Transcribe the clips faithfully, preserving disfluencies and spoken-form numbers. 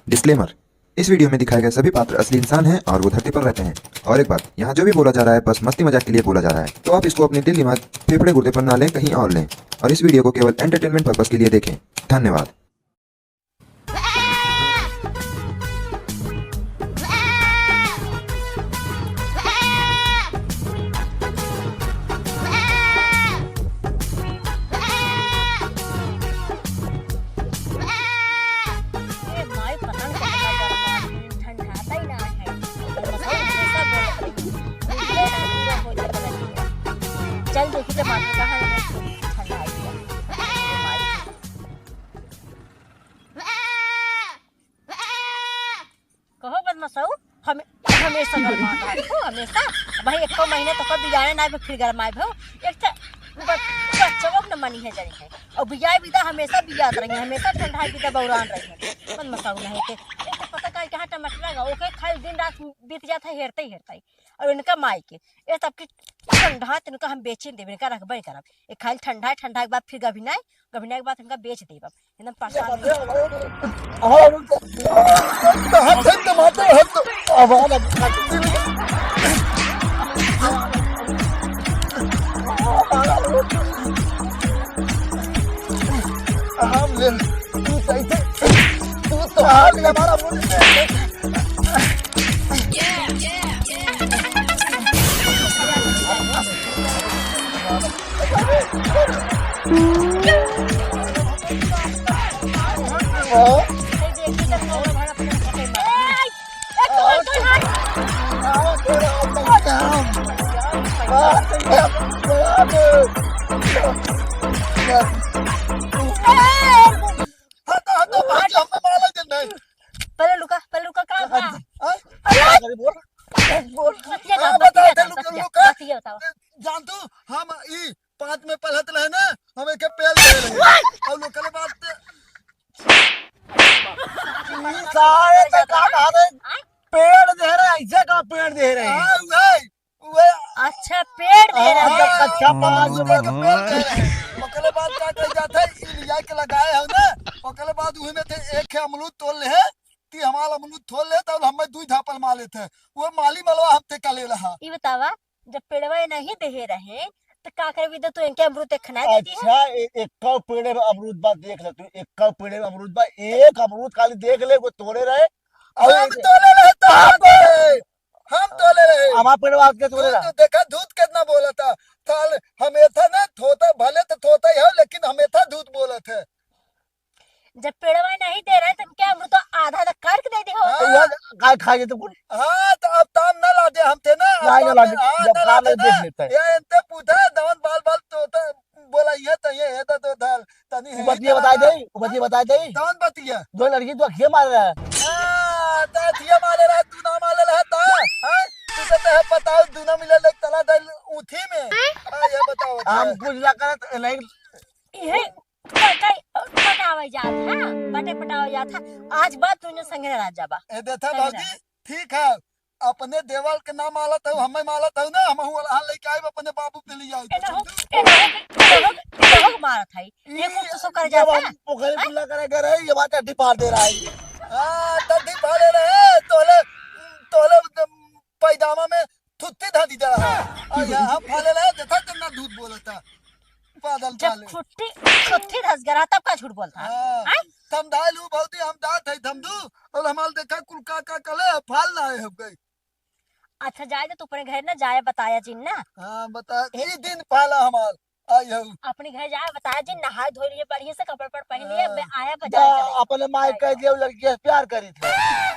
डिस्क्लेमर। इस वीडियो में दिखाए गए सभी पात्र असली इंसान हैं और वो धरती पर रहते हैं। और एक बात, यहाँ जो भी बोला जा रहा है, बस मस्ती मजाक के लिए बोला जा रहा है, तो आप इसको अपने दिल, दिमाग, फेफड़े, गुर्दे पर ना लें, कहीं और लें। और इस वीडियो को केवल एंटरटेनमेंट पर्पस के लिए देखें। धन्यवाद। ए माई, पता नहीं कितना गर्मा है, ठंडाता ही ना है। और मसौ हमेशा बोलत रही, "ये ना पूरा हो जाए, लगी है।" चल देखी तो माता कहाँ है, ठंडा आ गया। ए माई। कहो बदमाशऊ, हमे-, हमेशा गरमात है तू, हमेशा। भाई, एको महीने तो कब बियाहे ना, फिर गरमाए भो। एक तो बच-, बच्चों को न मनी है जरी है। और बियाहे बिदा हमेशा बियात रही है, हमेशा ठंडा बिदा बौरान रही है। बदमाशऊ नहीं के। एक तो पता का कहाँ टमाटर लगा, ओके खाली दिन रात बीत जाता है, हेरते ही हेरते ही। और इनका माई के, ये सबकी ठंडा, इनका हम बेचिन देबे, इनका रखबे नहीं करब। ये खाली ठंडा, ठंडा के बाद फिर गभिनाए, गभिनाए के बाद इनका बेच देबे। एकदम परेशान हो गए। हाथ है टमाटर, हाथ तो आवाज आ-, हम ले, तू कैसे, तू तो हाथ हमारा मुंह से। हटो, हटो, भाग, हमें मारा जन नहीं। पहले लुका, पहले लुका, का बा? हाँ? अरे! अरे, बोल। बोल। बतिया हाँ, का, बता बतिया दे, का, लुका, बतिया, लुका। बतिया बतावा। जान तू, हम ई पाँच में पलहत रहे ना, हम एके पेल दे रहे। वाह! और लोकल बात ते ई सारे तो का कहा रहे? आय? पेड़ दे रहे, ऐसे का पेड़ दे रहे? हाँ, वही। उहे अच्छा, पेड़ दे रहे हैं। जब कच्चा पका हाँ, के उहे के पेड़ दे रहे हैं। ओकरे बाद का कही जात है, ई लिया के लगाए हो ना, ओकरे बाद उहे में थे एक खे अमरूद तोड़ ले है, ती हमार अमरूद तोड़ ले, तब हमें दुई झापल मार लेते हैं। वो माली मलवा हम ते का ले रहा। ई बतावा, जब पेड़वा ये नहीं देहे रहे, तो का करे विदा तू इनके अमरूद एक खनाए देती है? अच्छा, ए-, एक पेड़े में अमरूद बा, देख ले तू, एक पेड़े में अमरूद बा, एक अमरूद खाली देख ले, वो तोड़े रहे। हम तोड़े रहे, तो हम तोड़े रहे। हमार पेड़वा के तोड़े तू रहा। तो देखा, झूठ कितना बोला था। थाल, हमेथा ना, थोता, भले तो थोता ही हो, लेकिन हमेथा झूठ बोलत है। जब पेड़वा नहीं दे रहे, तो क्या हम तो आधा आधा काट के दे दे हो? हाँ। तो वह काय खाए तो कुल? हाँ, तो अब ताम ना ला दे हम थे ना, अब ना, ताम ना ला दे, हाँ, जब ना ला दे ना। देख लेते हैं। ये इनते पूछा, दवन बाल बाल तोता, बोला, "ये तो ये, ये तो, तो धर, तनी है, बतिया बता दे, बतिया बता दे। कौन बतिया?" दो लड़की तो अखिया मार रहा है। हाँ, तो अखिया मारे रहा, तू ना मारे रहा था, हाँ? तू तो, तो है बताओ, दूना मिले लग तला दल ऊथी में। हाँ, ये बताओ, हम अच्छा। कुछ ना करत, नहीं। ये पटाई, पटावे जात है, पटे पटावे जात है। आज बात तूने संगे रह जाबा। ए, देखा संगे भौजी, रह। ठीक है, अपने देवर के ना मालत हऊ, हमें मालत हऊ ना, हमहू अल्लाह लेके आइब, अपने बाबू पे ले आइब। ए ना हो, ए ना हो, ए ना हो, ए ना हो, मारत है। ये ई कुल तो सो कर ये जाता बाबू है। पोखरी हैं? खुला करे गए रहे, ये बात अड्डी पार दे रहा है। हाँ, तड्डी पार दे रहे, तोले, तोले पैजामा में थुत्ती धर दी जा रहा है। और यहाँ फाले रहे, देखा कितना झूठ बोलता। पागल जब साले। खुट्टी, खुट्टी धस गया रहा, तब का झूठ बोलता है? हाँ, हैं? समझा लू भौजी, हम जात है धमदू, और हमार देखा कुल का का कले, फाल ना है हम गई। अच्छा, जाए दे, तू अपने घर ना जाए, बताया जिन ना। हाँ, बता, ए- ई दिन पाला हमार, आई हऊ। अपने घर जाए, बताया जिन, नहाए धोए लिए, बढ़िया से कपड़ा पड़ पहन लिए, हाँ। बे-, आया जा, बजाए चले। अपने माई कह दिया, लड़की से प्यार करी थे।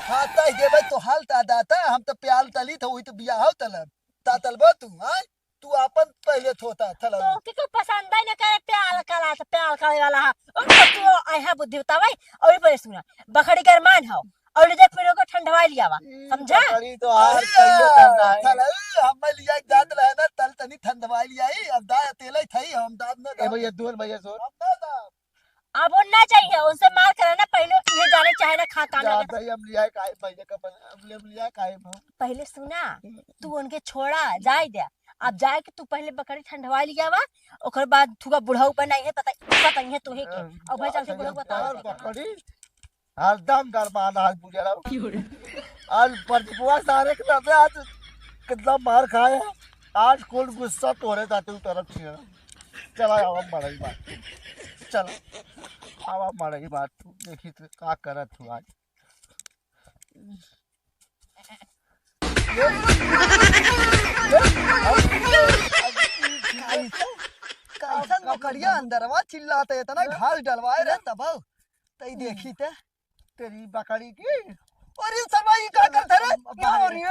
हाँ, तय देवे तो हाल ता दाता, हम तो प्यार तली थे, वही तो बियाह हो तलब, ता तलबो तू, हाँ? तू आपन पहले थोता, थलबो। तो के को पसंद ही न करे, प्यार करा, तो प्यार करे वाला है। ओ, तो तू आया बुद्धि बतावे, और ये पहले सुना, बखड़ी के अरमान हो। और ले जाके फिर ओकर ठंडवाई लियावा, हम्म, समझा? बकरी तो आज अरे, कहिए ठंडा है। चल, ए, हम लिया के जात रहे ना, तल तनी ठंडवाई लिया, ए, अब दाय अकेले थई, हम दाब ना ए दाब। भैया, सुन, भैया, सुन। हम ना दाब। अब वो ना चाहिए, उनसे मार करे ना, पहले ये जाने चाहे ना खा का जात लगे। है, हम लिया काहे, भैया का बन-, हम ले, हम लिया काहे, हम। पहले सुना, हम्म। तू उनके छोड़ा, जाए दे। अब जाए के तू पहले बकरी ठंडवाई लियावा, ओकर बाद थुआ बुढ़ऊ बनाई है, पता, पता ही है तू ही के। हाँ, और भाई चल के जात है, बुढ़ऊ हम बताओ। बकरी। हरदम गरमाना है बुझे रहो। आज प्रदीपवा सारे के लगे आज कितना मार खाए है। आज कुल गुस्सा तोरे जाते उतरब छिया। चला आवा मड़ई बात। चला आवा मड़ई बात। तू देखी तू का करत तू आज। कैसन, कैसन नौकरिया अंदरवा चिल्लात है, इतना घास डलवाए रे तब। तई देखी ते। तेरी बकरी की। अरे सरवा, ई का करत रे? बाप रे।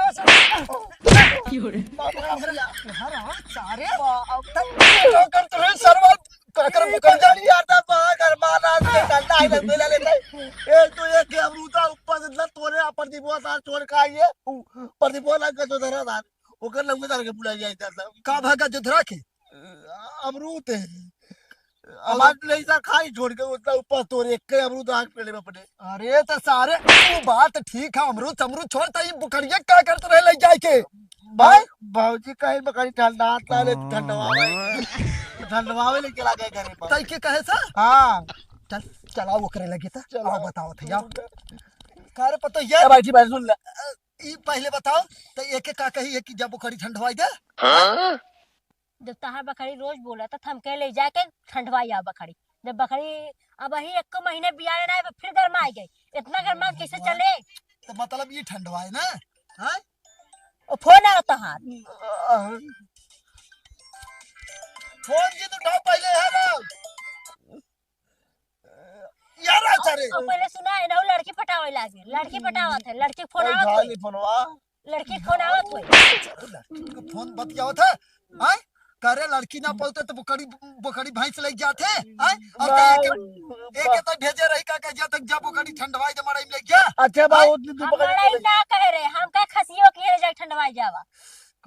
अरे सारे। का करत रे सरवा? काकर मुकर जानी यार, ता बाहर कर मारा, ते डंडा आई लग बेला लेते। ए, तो ये के अमरूदा ऊपर से इतना तोड़े, आ प्रदीपवा सार छोड़ का आइए। ऊ, प्रदीपवा लग के तो धरा था। ओकर लंबे तार के बुला जाए था। का भागा जो धरा के? अमरूद है। हमार नहीं था, खाई छोड़ के उतना ऊपर तोड़े, एक के अमरूद आग पेड़े में अपने। अरे तो सारे, तू बात ठीक है, अमरूद, अमरूद छोड़, तो ये बुकड़िया का करत रहे ले जाए के? भाई, भाई? भौजी कहीं बकरी ठंडा आता ले, ठंडवावे। ठंडवावे लेके लागे घरे पर। तई के कहे सा? हाँ। चल, चलाओ ओकरे लगे ता। चलाओ। आओ बताओ थे, आओ। का रे पतो ये? ए भाई जी, भाई सुन ले। ई पहले बताओ, तो एके का कही है कि जब बकरी ठंडवाई दे? हाँ? जब तहार बकरी रोज बोला, तो हम कह ले जाके ठंडवाई आ बकरी। जब बकरी अब ही एक महीने बियाने ना आए, फिर गरमा गई। इतना गरमा कैसे चले? तो मतलब ये ठंडवाए ना? हाँ? ओ, फोन आ तहार। फोन जी तो उठाओ पहले, हेलो। यार, आ, सारे। ओ, पहले सुना है ना, वो लड़की पटावे लागे। लड़की पटावत है, लड़की फोन आवत है। फोनवा। लड़की फोन आवत होई। लड़की के फोन बतियावत है, आय? करे लड़की ना पौते तो बोकड़ी, बोकड़ी भैंस लेके जाते, आय? और नहीं, एक, एक तो भेजे रही का, का जा तक जा बोकड़ी ठंडवाई दे मड़ई में लेके जा। अच्छा, बा, आय? उतनी तू हम बोकड़ी मड़ई लेके ना कहे रहे, हम कहे खसियो के ले जाए ठंडवाई जावा।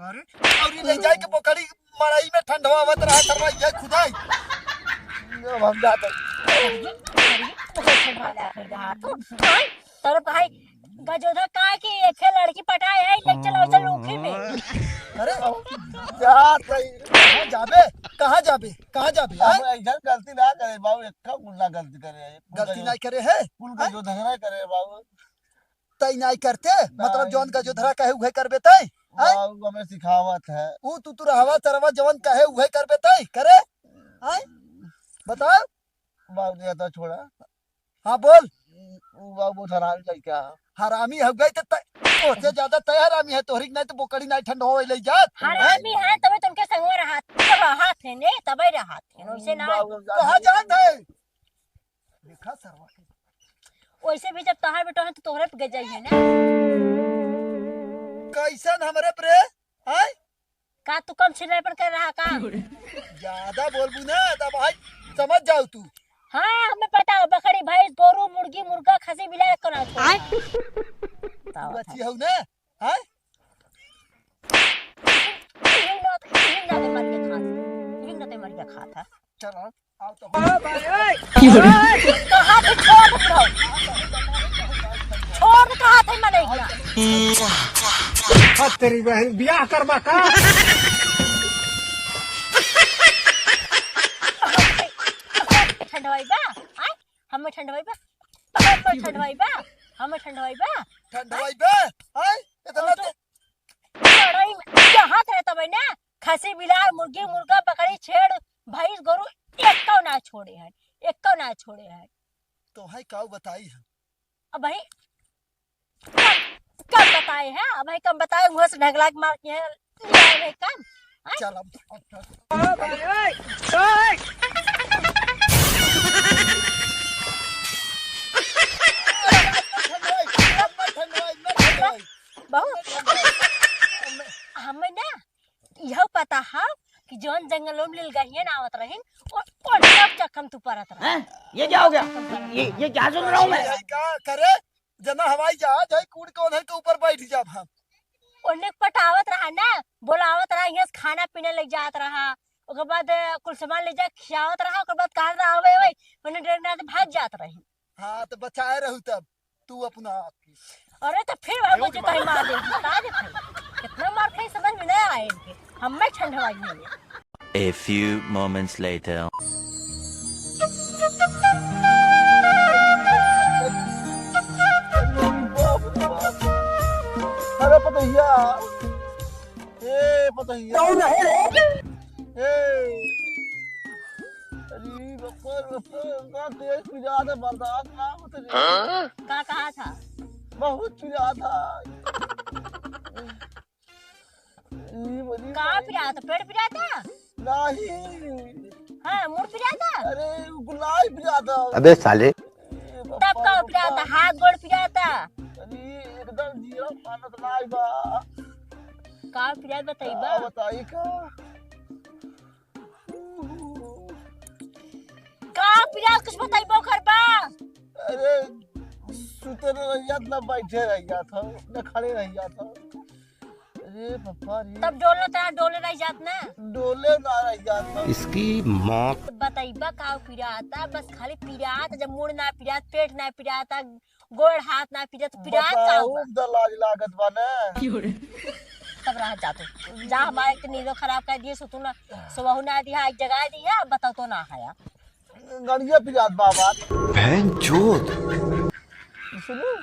करे, और ले जाए के बोकड़ी मड़ई में ठंडवावत रहा, ठंडवाई जाए खुदाई। अब हम जाते। तोरे भाई गजोधर का है कि एक ठे लड़की पटाए है, ले चलो चल उखी में। अरे, जा सही। कहाँ जाबे? कहाँ जाबे? कहाँ जाबे? हम हैं? ऐसा गलती ना करे बाबू, एक का गुंडा गलती करे है। गलती ना करे है? कुल का जो झगड़ा करे बाबू। तई नाई करते, मतलब नाई। जौन गजोधरा कहे उहे करबे तई? हैं? बाबू हमें सिखावत है। ऊ तू, तू रहवा सरवा जवन कहे उहे करबे तई? करे? हैं? बताओ। बाबू जी, तो छोड़ा। हाँ, बोल। ऊ बाबू बहुत हरामी लड़का है। हरामी हो गई तो तय, ओसे ज्यादा तय हरामी है, तोहरी के नहीं तो बोकड़ी नहीं ठंड हो ले जात। हरामी है, तबे तुमके संग में रहत, रहत है ने, तबे रहत है, वैसे ना। बाबू, कहाँ जात है? देखा सरवा के। वैसे भी जब तोहार बेटा है तो तोहरे पे गजाई है ना। कैसन हमरे पे? हैं? का तू कम छिनापन कर रहा का? ज्यादा बोलबू ना, तब भाई समझ जाओ तू। हाँ, हमें पता है, बकरी, भैंस, गोरू, मुर्गी, मुर्गा, खसी, बिलार को ना छोड़। आय। बताओ बची था। हऊ ना? हैं? यही ना, यही ना ते मर के खा था। यही ना ते मर के खा था। चलो, आओ तो। कहाँ थे छोड़ दे बुढ़ऊ? छोड़ दे, कहाँ थे मने इतना? अब तेरी बहन ब्याह करमा का? ठंडवाई बा? आय? हमें ठंडवाई बा? हमें ठंडवाई बा? हमें ठंडवाई बा? ठंडवाई बा? आय? इतना और तो लड़ाई में जहाँ थे तबे ना, खसी, बिलार, मुर्गी, मुर्गा, बकरी, छेड़, भैंस, गोरू, एको ना छोड़े हैं, एको ना छोड़े हैं। तो है काऊ बताई है? अब भाई कम, कम बताए हैं, अब भाई कम बताए, मुँह से ढगला के मार के हैं, ले आए भाई कम। हैं? चल अब, अब, अब। ओ भाई, ओए, ओए। बहुत हमें ना यह पता है कि जौन जंगलों में लीलगहियन आवत रहिन, वो, वो सब चक्कर में तू परत रहा। हैं? ये क्या हो गया? ये, ये क्या सुन रहा हूँ मैं? ये का करे? जना हवाई जहाज है, कूद के उधर के ऊपर बैठ जाब हम। ओन्ने पटावत रहा ना, बोलावत रहा, यहाँ से खाना पीना ले जात रहा, ओकर बाद, अ, कुल सामान ले जा खियावत रहा, ओकर बाद कहत रहा, "अबे, अबे," मने डर ना भाग जात रही। हाँ, तो बचाए रहू तब। तू अपना आप की। अरे तो फिर वह मुझे कहीं मार देगी, बता दे भाई। कितना मार खाई समझ में नहीं आए इनके। हम मैं ठंडवाई नहीं। A few moments later. ए पतोहिया, ए पतोहिया। कौन है रे? ए, अरे बप्पा, बप्पा, इतना तेज पिरात है, बर्दाश्त ना होता रे। हाँ? का कहा था? बहुत पिरात है। ई बड़ी का भाई। पिरात है? पेट पिरात है? नहीं। हाँ, मुड़ पिरात है? अरे, गुलाई पिरात है। अबे साले। ए तब बप्पा, का पिरात है? बप्पा। हाथ गोड़ पिरात है? अरे, एकदम जिया मानत नाई बा। का पिरात बताई बा? का बताई का? का पिरात कुछ बताई बा ओकर बा? अरे, सुते न रह जात, ना बैठे रह जात हो, ना खड़े रह जात हो। अरे पप्पा रे। तब डोलना था, डोले रह जात ना। डोले ना रह जात हो। इसकी माँ। बताइबा का पिरात है? बस खाली पिरात, जब मुड़ ना पिरात, पेट ना पिरात, गोड़ हाथ ना पिरात, पिरात का बताओ, हुआ? द लाज लागत बा ना। क्यों रे? तब रह जात हो। जा हमारे के नींदो खराब कर दिए, सुतू ना, सोवहू ना दिया, एक जगह दिया, बताओ तो ना आया। गड़िया पिरात बाबा। बहन चोद। सुनू।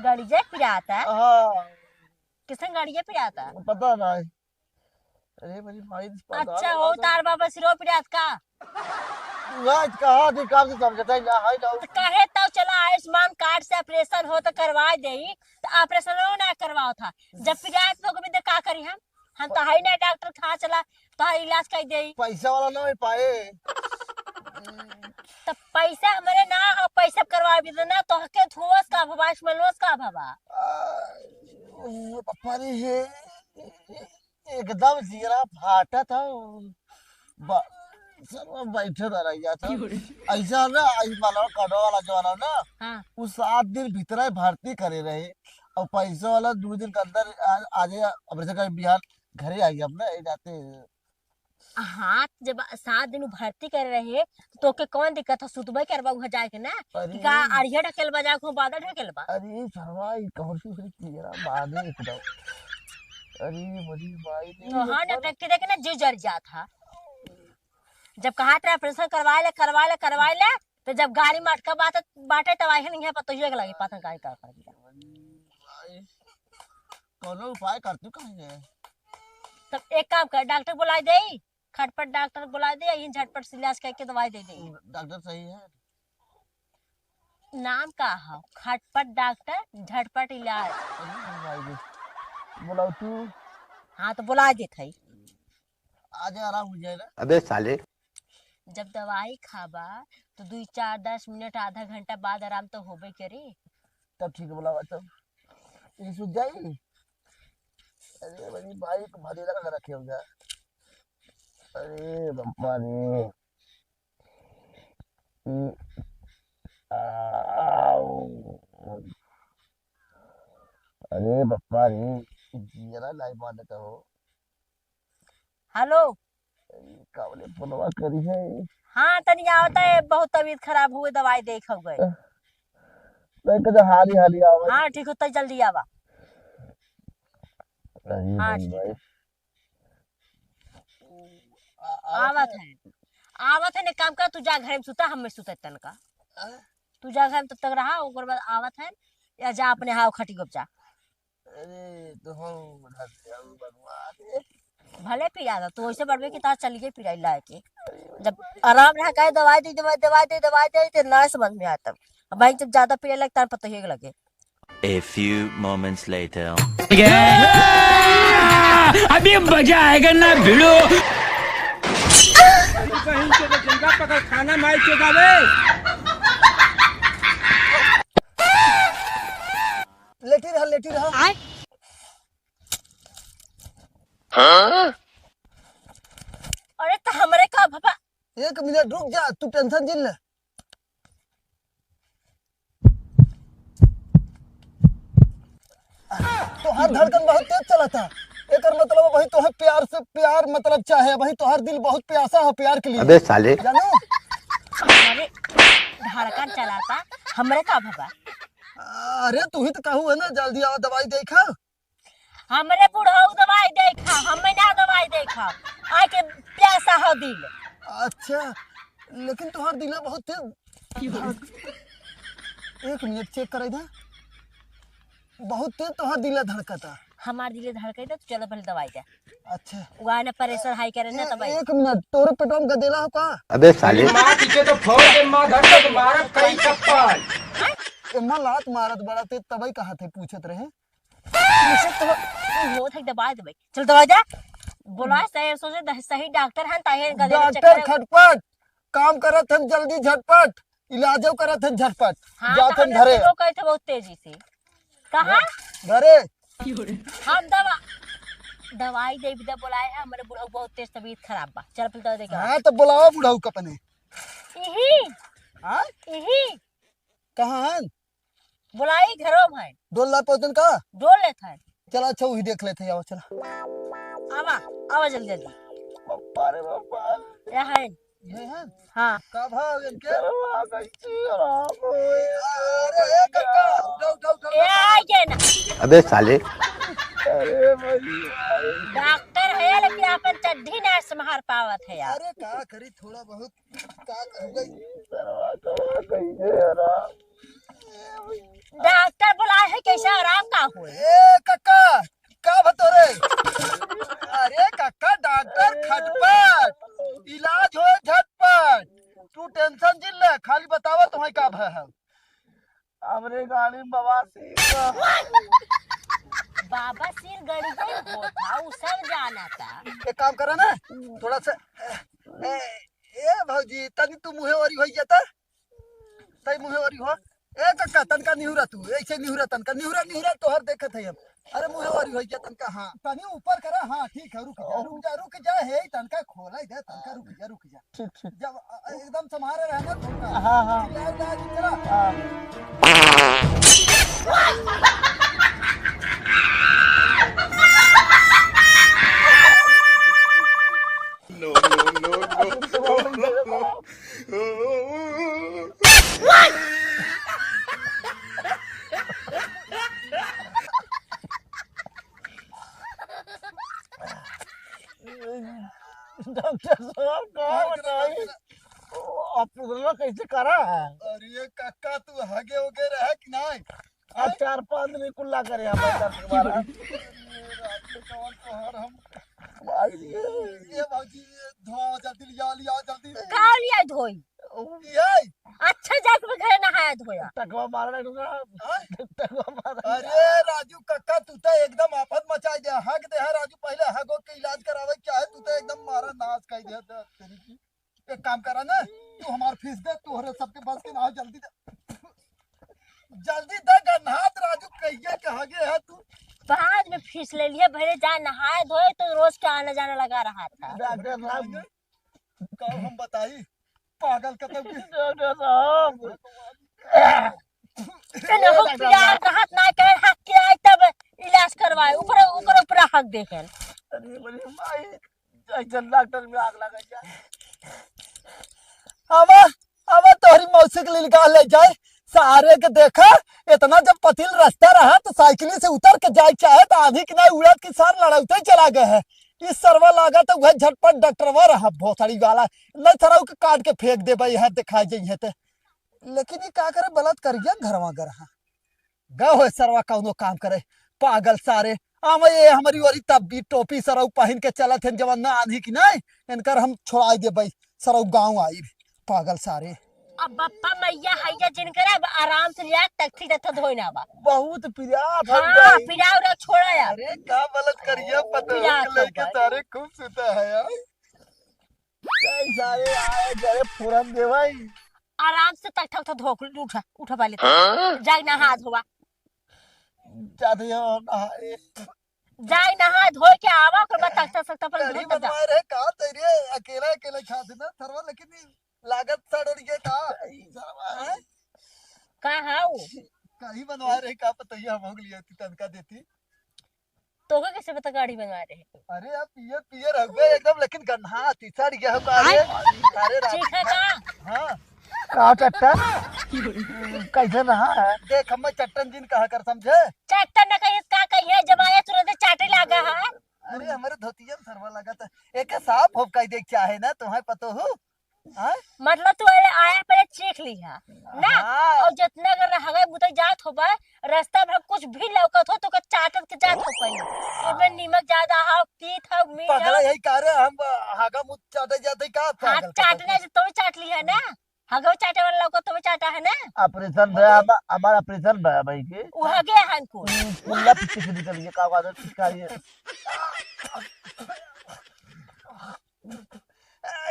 गड़िया पिरात है? हाँ। किसन गड़िया पिरात है? पता नहीं। अरे मेरी माई, पता अच्छा नहीं, हो, पता तार बाबा सिरो पिरात का? तू आज कहा थी, काम से समझता ही ना है ना। तो कहे तो चला आयुष्मान कार्ड से ऑपरेशन हो तो करवा देई, तो ऑपरेशन ना करवाओ था। जब पिरात लोग भी तो का करी हम? हम तो है ना डॉक्टर, कहाँ चला तो इलाज कर देई। पैसा वाला ना हो पाए। तो पैसा हमरे ना हो, पैसा करवा भी ना, तो के धुआस का भवा, स्मेलोस का भवा। आ, ओ, पप्पा रे हे। एकदम जियरा फाटत हौ। ब-, सब बैठे न रह जात हौ। क्यों रे? ऐसा ना, आई मालवा कटवा वाला जो वाला ना, हाँ। उ सात दिन भीतर भर्ती करे रहे, और पैसा वाला दो दिन के अंदर आ, आ जाए, अब जैसे कहीं बिहार घरे आई अपने, ये जाते। हाँ, जब सात दिन भर्ती करे रहे, तो तोके कौन दिक्कत है? सुतबे करबा उहाँ जाके ना, कि अरे। का अड़िया ढकेल बा, जाके बादल ढकेल बा? अरे, सरवा, ई कौन सी, सी चीज है? बादे एकदम। अरे, बड़ी माई रे, तो हाँ, ये ना, टट्टी देखे ना, जी जर जात है। जब कहा तेरा ऑपरेशन करवा ले, करवा ले, करवा ले, तो जब गाड़ी में अटका बात, बाटे, तब आई नहीं है, पता ही लगे, पता गाड़ी का कर दिया। बड़ी माई, कौनो उपाय करती कहीं है? तब एक काम कर, डॉक्टर बुला दे, खटपट डॉक्टर बुला दे, यहीं झटपट से इलाज करके दवाई दे दे। डॉक्टर सही है? नाम का है? खटपट डॉक्टर, झटपट इलाज। अरे भाई जी, बुलाओ तू। हाँ, तो बुला देत है। आज आराम हो जाए ना। अबे साले। जब दवाई खाबा, तो दुई, चार, दस मिनट, आधा घंटा बाद आराम तो होबे करे। तब ठीक है, बुलावा तब। ये सूझ जाई? अरे, बड़ी बाइक भारी लगा के रखे होगा। अरे, बप्पा रे। ई, आओ। अरे, बप्पा रे, जियरा नाई मानत हो। हेलो। ई, कावले फोनवा करी है? हाँ, तनी आवता है, बहुत तबीयत खराब हुए, दवाई देख हो गए। नहीं, कदे हाली, हाली आवे। हाँ, ठीक होता है, जल्दी आवा। अरे हाँ, भाई, ठीक भाई। है। आ-, आवत आवत है। है। आवत है, ने काम कर, तू जा घर में सुता, हम में सुते तन का। हाँ? तू जा घर में तब तक रहा, ओकर बाद आवत है, या जा अपने हाव खटी गप जा। अरे, तो हम उधर से आऊ भगवान। भले पिया था, तू ऐसे बढ़वे कि तार चलिए पिराई लाए के। जब आराम रहा, कहे दवाई दे, दवाई, दवाई दे, दवाई दे, ते ना समझ में आता। अब भाई जब ज्यादा पिए लगता है, पता ही लगे। A few moments later. अभी मजा आएगा ना भिड़ो। कहीं से तो जिंदा पकड़ खाना माई चोदावे। लेटी रहा, लेटी रहा। आय। अरे तो हमरे का भपा। एक मिनट रुक जा, तू टेंशन जिन ले। तोहार धड़कन बहुत तेज चलता। एकर मतलब वही तोहे प्यार से, प्यार मतलब चाहे, वही तोहार दिल बहुत प्यासा है प्यार के लिए। अबे साले। जानू? अरे, धड़कन चलाता, हमरे का भवा? अरे, तू ही तो कहू है ना, जल्दी आवा, दवाई देखा। हमरे बुढ़ऊ दवाई देखा, हमें ना दवाई देखा। आके प्यासा हो दिल। अच्छा, लेकिन तोहार दिला बहुत तेज। एक मिनट चेक कराई दे। बहुत तेज तोहार दिला धड़कता। हमार दिले धड़कई दे, तू चला पहले दवाई दे। अच्छा। उ आए ना pressure high करे ना ए-, दवाई। एक मिनट, तोरे पेटवा में गदेला हो का? अबे साले। मार पीछे तो फोड़ दे, मार धर के मारब कई चप्पल। एम्मा लात मारत बड़ा ते तबई कहा थे पूछत रहे। पूछत तो होत है दवाई देबे। चल दवाई दे। बोला सही, सोचे द-, सही डॉक्टर हन, ताहे गदेला डॉक्टर चक्कर। खटपट, काम करत हन जल्दी झटपट, इलाजो करत हन झटपट। हाँ, जात हन तहन घरे। लोग कहते बहुत तेजी से। कहाँ? घरे। हम दवा-, दवाई देबे दे बोलाए हैं, हमरे बुढ़ऊ बहुत तेज तबीयत खराब बा। चल, फिर दवा दे के हाँ, तो बुलावा बुढ़ऊ के अपने। इही? हाँ? इही? कहाँ हन? बोलाई घरो में। डोल ला पौधन का? डोल लेत है। चला, अच्छा, वही देख लेते हैं, आवा, चला। आवा, आवा जल्दी, जल्दी। बाप्पा रे बाप्पा। या है। ये है? हाँ। का भाव इनके? अरे, ए, आ गए ना। अबे साले। अरे भाई, भाई। डॉक्टर है, लेकिन अपन चड्ढी ना संभार पावत है यार। अरे, का करी, थोड़ा बहुत, का करी। डॉक्टर बुलाए है, कैसे आराम का होए? ए, कक्का, का बा तोरे? अरे कक्का, डॉक्टर खटपट, इलाज होए झटपट। तू tension जिन ले, खाली बतावा तुम्हें का भय है। हमरे गाड़ी में बवासीर बा। बवासीर गड़ी गई होत है, उ सब जाना था। एक काम करा ना, थोड़ा सा, ए, ए, ए भौजी, तनी तू मुँहे ओरी होई जाता। तई मुँहे ओरी हो। ए कक्का, तनका निहुरा तू, ऐसे निहुरा, तनका निहुरा, निहुरा, तोहर देखत है हम। अरे मुँहे ओरी हो जा तनका, हाँ। तनी ऊपर करा, हाँ, ठीक है, रुक जा, रुक जा, रुक जा, हे, तनका खोला दे, तनका रुक जा, रुक जा। ठीक, ठीक। जब, अ, अ, एकदम संभारे रहे ना, तनका। हाँ, हाँ। चिल्लाए, चिल्लाए, चिल्लाए। हाँ। No, no, no, no, no, no। डॉक्टर साहब, का बताई? ऑपरेशन कैसे करा है? अरे कक्का, तू हगे उगे रहे कि नहीं? अब चार पाँच दिन कुल्ला करे हमारे दर्द के बारे में। अरे रात में कौन तोहार हम भाई रे। ये भौजी, ये धोआ जल्दी लिया, लिया जल्दी। का लिया धोई? ये? अच्छा जाके मैं घरे नहाया धोया। टकवा मारा ना दूंगा। हाँ? टकवा मारा। अरे राजू कक्का, तू तो एकदम आफत मचाई दे। हग दे है राजू, पहले हगो के इलाज करावे क्या है, तू तो एकदम मारा नाश कर दे तेरी की। एक काम करा ना, तू हमार फीस दे, तोहरे सबके बस के ना, जल्दी दे, जल्दी दे, गन्हात राजू, कहिए के हगे है तू। बाद में फीस ले लिए, भले जा नहाए धोए, तो रोज के आना जाना लगा रहा था। डॉक्टर साहब। का हम बताई, पागल कतौ की। डॉक्टर साहब। चलो, हो, डॉक्टर साहब। पियार का हाथ ना के, हाथ के आई तब इलाज करवाए, ऊपर, ऊपर, ऊपर हक देखें। अरे, बड़ी माई। जैसन डॉक्टर में आग लगा जाए। अब, अब तोहरी मौसी के लिए निकाल ले जाए। सारे के देखा, इतना जब पतील रास्ता रहा तो साइकिल से उतर के जाए चाहे तो आंधी की ना उड़त की सार लड़ौते चला गए है। इस सरवा लागा तो वह झटपट डॉक्टरवा रहा भोसड़ी वाला, नहीं सरऊ के काट के फेंक देबे, यह दिखाई जइहे ते। लेकिन ये का करे, बलात्कारिया घरवा गरहा। गए होए सरवा कौनो काम करे, पागल सारे। आवे ये हमरी ओरी तब भी टोपी सरऊ पहिन के चलत हैं, जवन ना आन्ही की नहीं, इनकर हम छोड़ाई देबे, सरऊ गाँव आई, पागल सारे। अब बप्पा मैया हैया जिनकर, अब आराम से लिया, तख्ती तथा धोई ना बा। बहुत पिरात है हाँ, भाई। पिराव रे, छोड़ा यार। अरे का बलात्कारिया पता पिरात लेके भाई। सारे खूब सुता है यार। कई सारे आए, जरे फोरन दे भाई। आराम से तख्ता उठा धो, उठा, उठा पहले तो। हाँ? जाए नहा धोवा। जाते हो नहाए। जाए नहा धोए के आवा, ओकर बाद तख्ता सख्ता पर कढ़ी धो तब जा। बनवाए रहे, का तैरे अकेला अकेला खाते ना सरवा, लेकिन लागत सड़ोरी के का? हैं? का हाउ? कढ़ी बनवाए रहे, का पता ये हम हो गलिए, तू तनका देती। तोके कैसे पता गाड़ी मंगा रहे? अरे यार, पियर पियर हउवे एकदम, लेकिन गन्हा तीसर गया हउवे। आय। अरे, अरे रात चीखा का? हाँ। का चट्टा? कैसे रहा है? देख, हमें चट्टन जिन कहा कर, समझे? चट्टन न कहिए, का कहिए, जब आया तुरंत चाटे लागा है। अरे, हमारे धोतिया में सरवा लगा था। एक साफ हो कह दे, क्या है ना, तुम्हें पता हो? हाँ? मतलब तू अरे आया पहले चीख ली है ना? हाँ। और जितना अगर रहगे बुते जात होबा, रास्ता भर कुछ भी लौकत हो तो ओके चाटत के जा, तो पहले। एमे नीमक ज्यादा हो, तीत हो, मीठ हो। पगला यही कह रहे हम, हागा मुँह चाटे जाते का हाथ पागल चाटने से तो चाट ली है ना। हगो चाटे वाला लौको तो चाटा है ना। ऑपरेशन भया, हम, हमारा ऑपरेशन भया भाई के। वो हगे हन को। हम्म, कुल्ला पीछे से निकल गया, का बात है, पिचकारी है।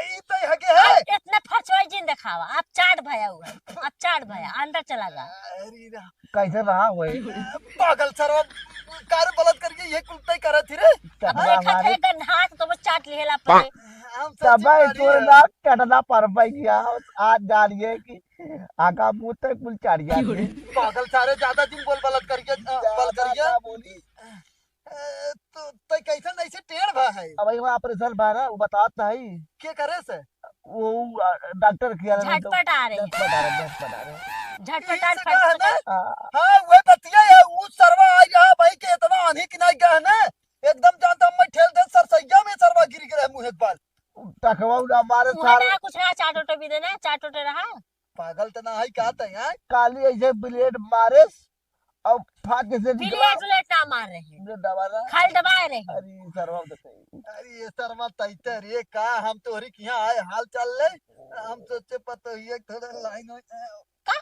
ई तो हगे है। इतना फचवाई जिन देखावा, आप चाट भया हुआ है, आप चाट भया, अंदर चला जा। अरे रा-, कैसे रहा हुआ है? पागल सरवा, कार बलत करके ये कुल तय करत ही रे। अब चटना देखा हमारे थे, गन हाथ तो वो चाट लिहेला पड़े। हम सब तबे जिम्मेदारी तोर है। ना चटना पर बैठ गया, आज जानिए कि आगा मुँह तक कुल चाट जानिए। पागल सारे, ज्यादा दिन बोल बलत करिए, अ, ज्यादा बल करिए। ना बोली। ए, तो, तो कैसन ऐसे टेढ़ भा है? अब वही ऑपरेशन भा ना, वो बतात नहीं। के करे से? वो, आ, डॉक्टर किया ना, तो झटपट आ रहे हैं। झटपट आ रहे, झटपट आ रहे। झटपट आ रहे, झटपट आ रहे। हाँ। हाँ, वह बतिया है, वो सरवा आई रहा भाई के इतना आन्ही कि नहीं गया है ना, एकदम जानता मैं ठेल दे सरसैया में सरवा गिर गए मुँह एक बार। टकवा उड़ा मारे वो है सारे। ना, कुछ ना, चाट ओटे भी देना, चाट ओटे रहा। पागल तो ना है, का तै, हैं? काली ऐसे ब्लेड मारे, अब फाके से निकला। ब्लेड, ब्लेड ना मार रहे हैं। ब्लेड दबा रहा। खाली दबाए रहे हैं। अरे, सरवा तो सही। अरे, ये सरवा तैते रे, का हम तोहरी के यहाँ आए, हाल चाल ले। हम सोचे पतोहिए के थोड़ा लाइन हो जाए। का?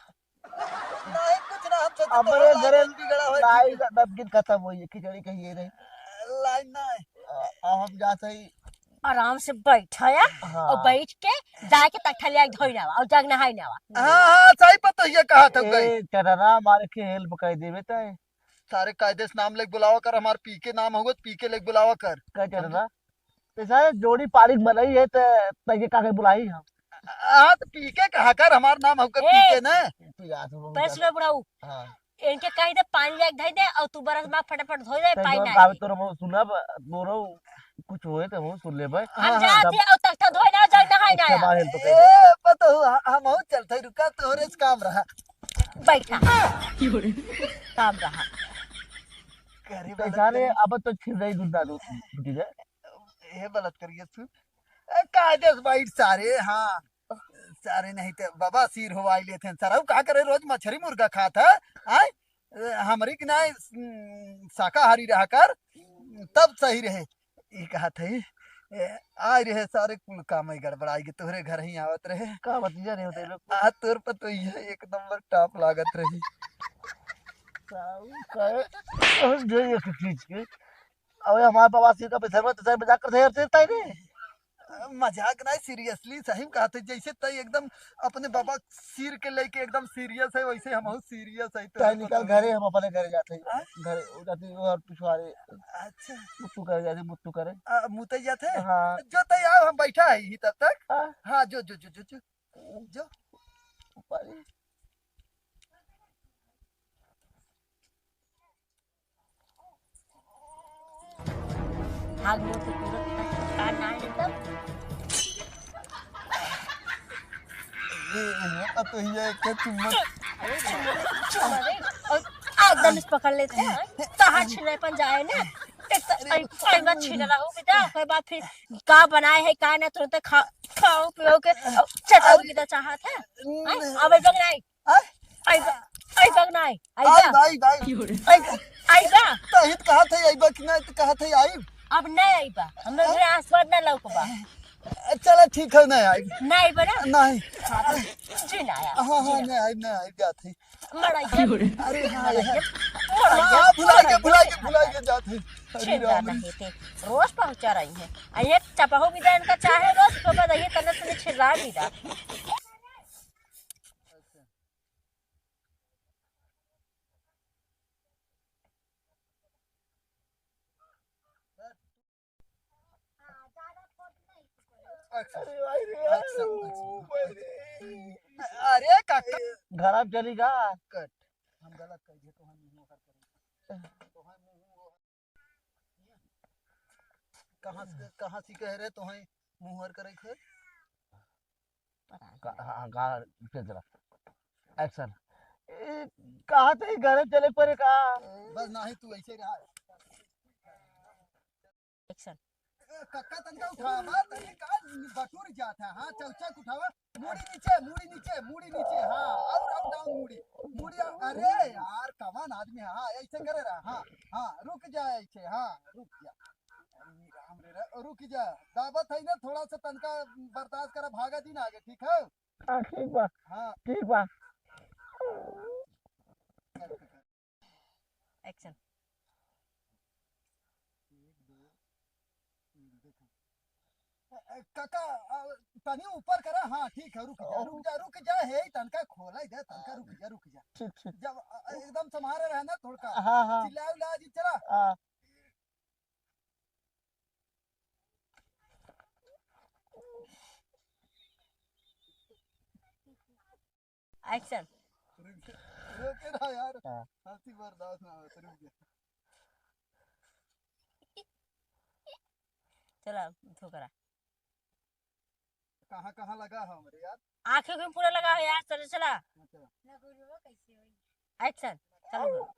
नहीं, कुछ ना, हम सोचे हमारे तोहरा घरे लाइन बिगड़ा होए, लाइन ठीक है। नमकीन खत्म हुई है, खिचड़ी कहिए रहे। लाइन ना है। आ, आ, हम जाते ही आराम से बैठा है हाँ। और बैठ के जाके तख्ता लिया के धोई नावा और जग नहाई नावा। हाँ, हाँ, सही पतोहिया कहा था गई। ए, चटना मार के हेल्प कर देवे तय। सारे कायदे से नाम लेके बुलावा कर, हमार पी के नाम होगा तो पी के लेके बुलावा कर। का चटना? ते सारे जोड़ी पारी बनाई है, ते तैके का के बुलाई हम? हाँ, तो पी के कहा कर, हमार नाम होगा ए, पी के ना। तू याद हो पैस लो बुढ़ाऊ। हाँ। इनके कही दे पानी लेके धई दे और तू बरस मा फटाफट धोई दे, ते पानी जोन ना गावे आई। तोर हम सुनब, तोरो कुछ होए तो हम सुन लेबे। हम हाँ, हाँ, जात तब ही और तख्ता धोई ना, जग नहाई ना अच्छा, आया। बाहर तो ए, पतोहू, ह-, हम हूँ चलते, रुका, तोहरे से काम रहा। बैठा। काम रहा। करे तो वाला जाने, करे। अब तो छिल रही दूध ना दूध, दूध है। ए, गलत करिए तू। ए, कायदे से बैठ सारे, हाँ। सारे नहीं ते बाबा सिर होवाई लेत हैं। सरऊ का करे, रोज मछरी मुर्गा खात है, आय? ए, हमरी के नाय, उम, शाकाहारी रहा कर, तब सही रहे। ई कहत है, ए, आय रहे सारे कुल काम ही गड़बड़ाई के तोहरे घर ही आवत रहे। का बतिया रहे होते लोग? आ, तोर पतोहिया एक नंबर टॉप लागत रही। साऊ का, हम जो एक चीज के अबे हमारे बाबा सिर का पैसा में तो मजाक करते हैं, तेरे ताई ने। मजाक नहीं, seriously, सही में कहते, जैसे तई एकदम अपने बाबा सिर के लेके एकदम serious है, वैसे हम बहुत serious है। ताई निकल घरे, हम अपने घरे जाते हैं। हाँ? घरे, वो जाती है, वो और पिछवाड़े। अच्छा। मुत्तू करे जाते, मुत्तू करे। आ, मुतई जाते? हाँ। जो तई आओ, हम बैठा है ही तब तक। हाँ। हाँ, जो, जो, जो, जो, जो। जो। ऊपर ही। भाग लो तो पूरा का ना है तब। ए, ए, अब तो ये के चुम्मा। अरे चुम्मा, चुम्मा दे। और आ, धनुष पकड़ लेते हैं। कहाँ छिले पन जाए ना। एक तो आई, आई बात छिले रहो बेटा, ओकर बाद फिर का बनाए है, का ना, तुरंत खा, खाओ, पियो के, और चटाओ की तो चाहत है। हैं? अब एक नहीं। आय? आइबा, आइबा कि नाई? आइबा? आइबा, आइबा। आइबा, आइबा। तो हित कहत है आइबा कि नाई, तो कहत है आइब। अब नाई आइबा। हमरा घरे आसपास ना लौकबा। चला ठीक है, नाई आइब। नाई आइबा ना? नाई। हाँ, तो जी ना आया। हाँ, हाँ, नाई आइब, नाई आइब जात है। मड़ाइया। अरे हाँ, मड़ाइया। हाँ, भुला के, भुला के, भुला के जात है। अरे छिंदा राम रे। नहीं थे। रोज पहुँचा रही है। आ एक चपहू भी दे इनका चाहे रोज, तो बस ये तने से छिंदा भी दा। Action। अरे भाई रे, Action, action। ओ भाई रे। अरे काका। घरा चली का? Cut। हम गलत कह दिए, तो हम नहीं कर पाएंगे। तो हम नहीं वो कहाँ से, कहाँ से कह रहे तो हैं मुँह हर करे खे? का-, हाँ, हाँ, गा-, चल चला। Action। ए, कहाँ से घरे चले पड़े का? बस नाही तू ऐसे रहा। Action। ए, कक्का तनिका उठावा, तनिका बटुर जात है। हाँ, चौचक उठावा। मूड़ी नीचे, मूड़ी नीचे, मूड़ी नीचे। हाँ, और, और down मूड़ी। मूड़ी, अरे यार, कवन आदमी है? हाँ, ऐसे करे रहा। हाँ, हाँ, रुक जा ऐसे। हाँ, रुक जा। अरे राम रे, रे, रुक जा। दाबत है ना, थोड़ा सा तनिका बर्दाश्त करा, भागा जिन आगे, ठीक है? हाँ, ठीक बा। हाँ। ठीक बा। Action। एक, दो, तीन, देखो। अ, अ, काका, अ, तनी ऊपर करा। हाँ, ठीक है, रुक जा, रुक जा, रुक जा, हे, तनका खोला दे, तनका रुक जा, रुक जा। ठीक, ठीक। जब, अ, अ, एकदम संभारे रहे ना, थोड़का। हाँ, हाँ। चिल्ला उल्ला जी, चला। हाँ। Action। रुक, रुक ना यार, हाँ। हंसी बर्दाश्त ना होत, रुक जा। चला, ठोकरा। कहाँ, कहाँ लगा है हमरे यार? आँखें में पूरा लगा है यार, चला, चला। अच्छा। Action, चालू करो।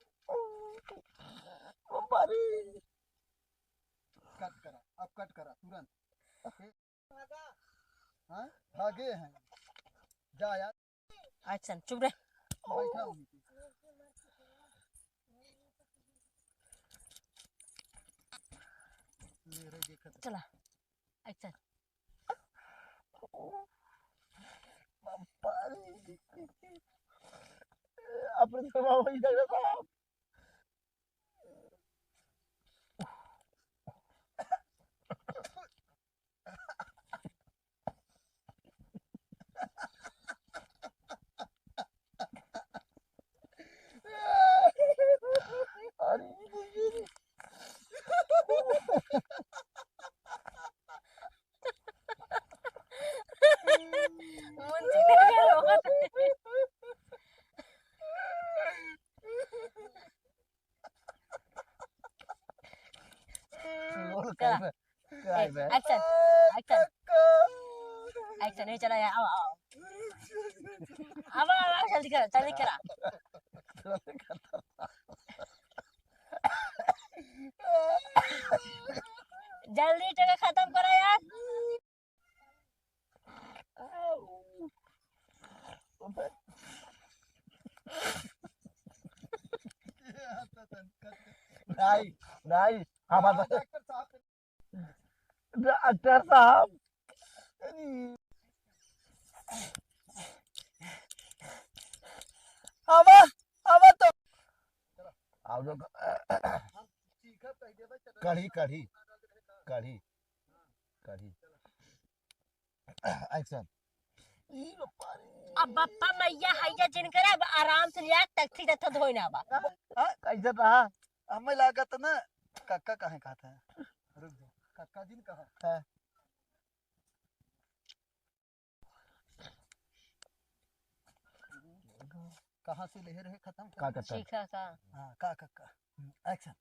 Cut करा, अब cut करा, तुरंत। हाँ? भागे हैं। जा यार। Action, चुप रह। बैठा हूँ। ले रे, देखत। चला। Action। अपने तो बाबा ही लग रहा था। अरे, मुंशी देखे लोगन। बोल चला। कैसे? काय ए, बे? Action, action। Action, ए, चला, ए, आओ, आओ। अब, अब, अब, जल्दी करा, जल्दी करा। जल्दी टका खत्म करा यार। नहीं, नहीं, हमारा डॉक्टर साहब। डॉक्टर साहब। आवा, आवा तो। आओ जो। कढ़ी, कढ़ी, कढ़ी, कढ़ी। Action। अब बप्पा मैया हैया जिनकर, अब आराम से लिया, तख्ती तथा धोई ना बा। हाँ, कैसे रहा? हमें लागत ना, कक्का काहे कहत है? रुक जा, कक्का जी ने कहा। हाँ। कहाँ से ले रहे खत्म? का कक्का? चीखा का। हाँ, का कक्का। हम्म, action।